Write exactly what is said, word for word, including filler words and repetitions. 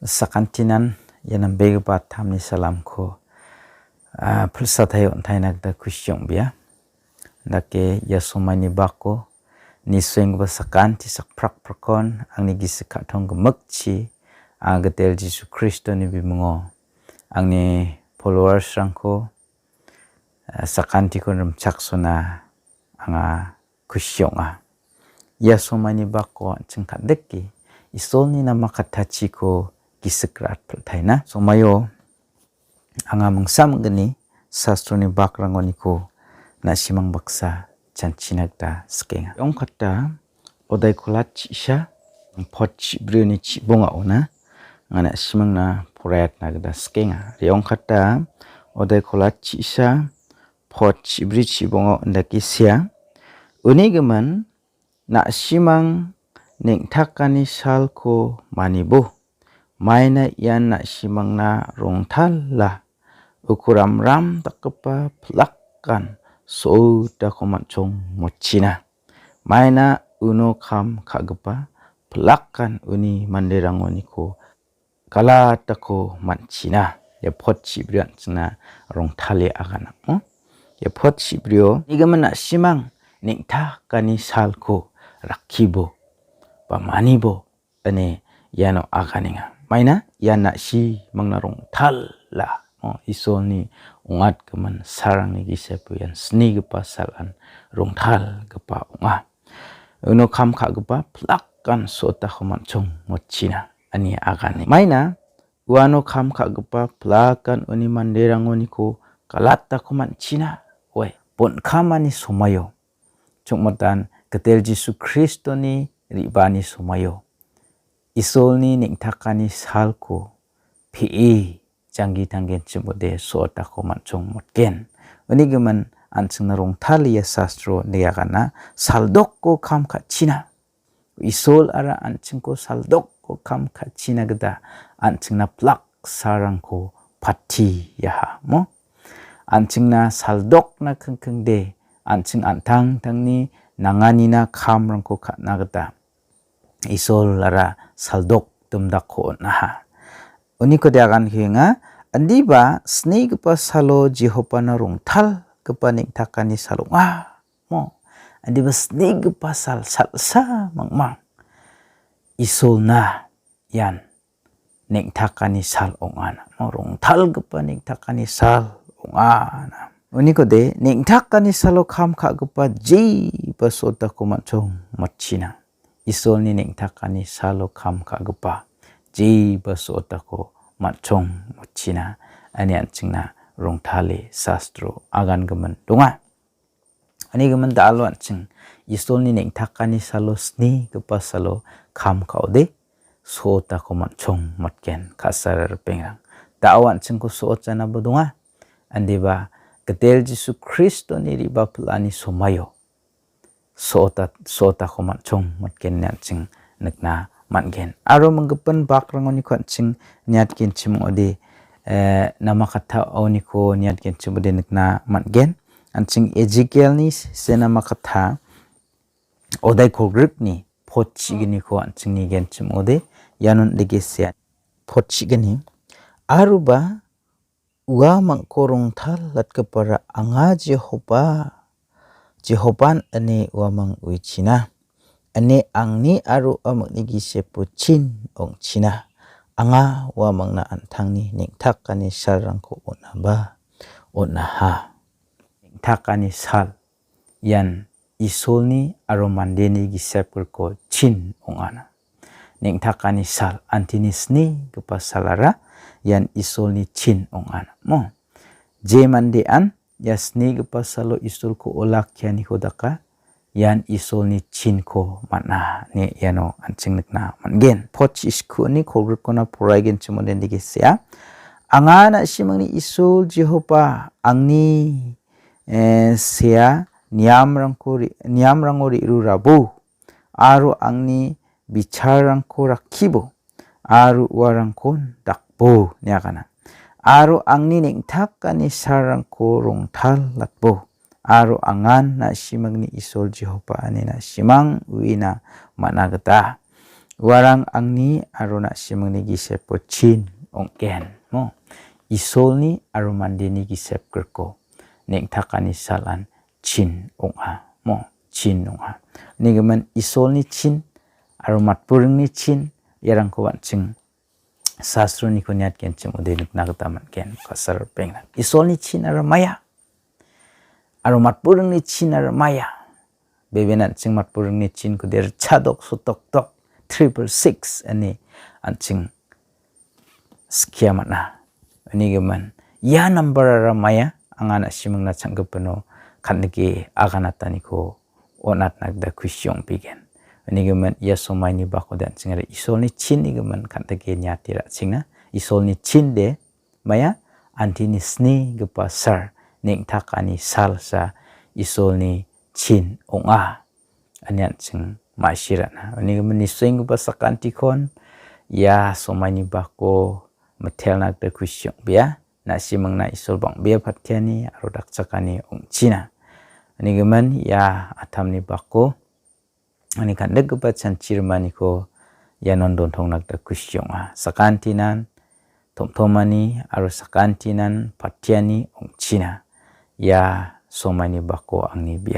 Sakantinan ia nambegipa tamni salamko, ah, pilsataio on·taina gita kusi ong·bia. Dake ia somaini bako nisoenggipa sakanti sakprakprakon angni gisik ka·tong gimikchi, ah, gitel Jisu Kristoni bimingo angni followersrangko, ah, sakantiko rimchaksona anga kusi ong·a. Ia somaini bako an·ching kal·deke Isolni nama kattachiko gisik ra·atpiltaina. Somaio anga mingsa mingni sastroni bakrangoniko na·simang baksa chanchina gita sikenga. Ongkata Odai kolat chi·sa, pot chi·brioni chibongaona anga na·simangna poraiatna gita sikenga. Re·ongkata Odai kolat chi·sa, pot chi·bri chibonga indake sea. Uni gimin na·simang neng·takani salko manibo. Maina ian na·simangna rongtala uko ramram dakgipa pilakan so·otako man·chong motchina. Maina uno kam ka·gipa pilakan uni manderangoniko galatako man·china. Ia pot chi·bri an·chingna rongtale aganango. Ia pot chi·brio nigimin na·simang neng·takani salko rakkibo ba manibo ine iano aganenga. Maina ian na·simangna rongtala, o, Isolni ong·atgimin salrangni gisepo ian snigipa sal an rongtalgipa ong·a. Uno kam ka·gipa pilakan so·otako man·chong motchina, ine agane. Maina uano kam ka·gipa pilakan uni manderangoniko galatako man·china. Oe, bon kamani somaio, chongmatan gitel Jisu Kristoni re·baani somaio, Isolni neng·takani salko pe·e janggi tanggenchim ode so·otako man·chong motgen. Uni gimin an·chingna rongtalia sastro niagana saldoko kam ka·china. Isol ara an·chingko saldoko kam ka·china gita an·chingna plak sarangko patiaha, mo? An·chingna saldokna kingkingde an·ching an·tangtangni nanganina kamrangko ka·na gita Isol ara saldok dimdakko on·aha. Uniko diagan kuenga, indiba snigipa salo Jehovana rongtalgipa neng·takani sal ong·a. Mo, indiba snigipa sal, salsa mangmang. Isolna ian neng·takani sal ong·ana. Mo, rongtalgipa neng·takani sal ong·ana. Unikode, neng·takani salo kam ka·gipa jeba sotako man·chong matchina. Isolni neng·takani salo kam ka·gipa jeba sotako man·chong matchina. Ani an·chingna rongtale sastro agangimin donga. Ani gimin da·alo an·ching Isolni neng·takani salo snigipa salo kam ka·ode, so·otako man·chong motgen ka·sara ripengrang. Da·o an·chingko so·otjanaba donga. Andiba gitel Jisu Kristoni re·bapilani somaio so·ota-, so·otako man·chong motgen ine an·ching nikna man·gen. Aro minggipin bakrangoniko an·ching niatgenchim ong·ode, eh, namakatha aoniko niatgenchim ong·ode nikna man·gen. An·ching Ezekielni se namakatha odai kolgrikni pot chi·gniko an·ching nigenchim ong·ode, ianon degese pot chi·gni. Aroba uamangko rongtalatgipara anga Jehoba, Jehoban ine uamang uichina. Ine angni aro uamangni gisepo chin ong·china. Anga uamangna an·tangni neng·takani salrangko on·aba on·aha. Neng·takani sal ian Isolni aro mandeni gisepgriko chin ong·ana. Neng·takani sal, antini snigipa salara ian Isolni chin ong·ana. Mo? Je mandean ia snigipa salo Isolko olakkianiko daka, ian Isolni chinko man·a ine iano an·ching nikna man·gen. Pot chi·skuni kolgrikona poraigenchim ong·ode degese. Anga na·simangni Isol Jehoba angni eh, sea niamrangko re-, niamrango re·rurabo, aro angni bicharrangko rakkibo, aro uarangkon dakbo, niagana. Aro angni neng·takani salrangko rongtalatbo, aro angan na·simangni Isol Jehoba ine na·simang uina man·a gita. Uarang angni aro na·simingni gisepo chin ong·gen, mo? Isolni aro mandeni gisep griko neng·takani salan chin ong·a, mo? Chin ong·a. Unigimin Isolni chin aro matburingni chin, iarangko an·ching sastroniko niatgenchim ode nikna gita man·gen, kasar pengna. Isolni chin aro maya. Aro matburingni chin aro maya. Beben an·ching matburingni chinko de ritchadok sotokdok triple six ine an·ching skia man·a. Unigimin, ia nambarara maya, anga na·simingna chang·gipino kan·dike aganataniko on·atna gita kusi ong·pigen. Unigimin, ia somaini bakode an·chingara Isolni chin nigimin kan·dike niate ra·chengna. Isolni chin de maya, antini snigipa sal, neng·takani salsa Isolni chin ong·a. Ine an·ching ma·sirana. Unigimin nisoenggipa sakantikon ia somaini bako mitelna gita kusi ong·bea. Na·simingna Isol bang·bea patiani aro dakchakani ong·china. Unigimin ia atamni bako ani kan·dikgipa chanchi rimaniko ianon dontongna gita kusi ong·a. Sakantinan tom·tomani aro sakantinan patiani ong·china. Ia somaini bako angni bia.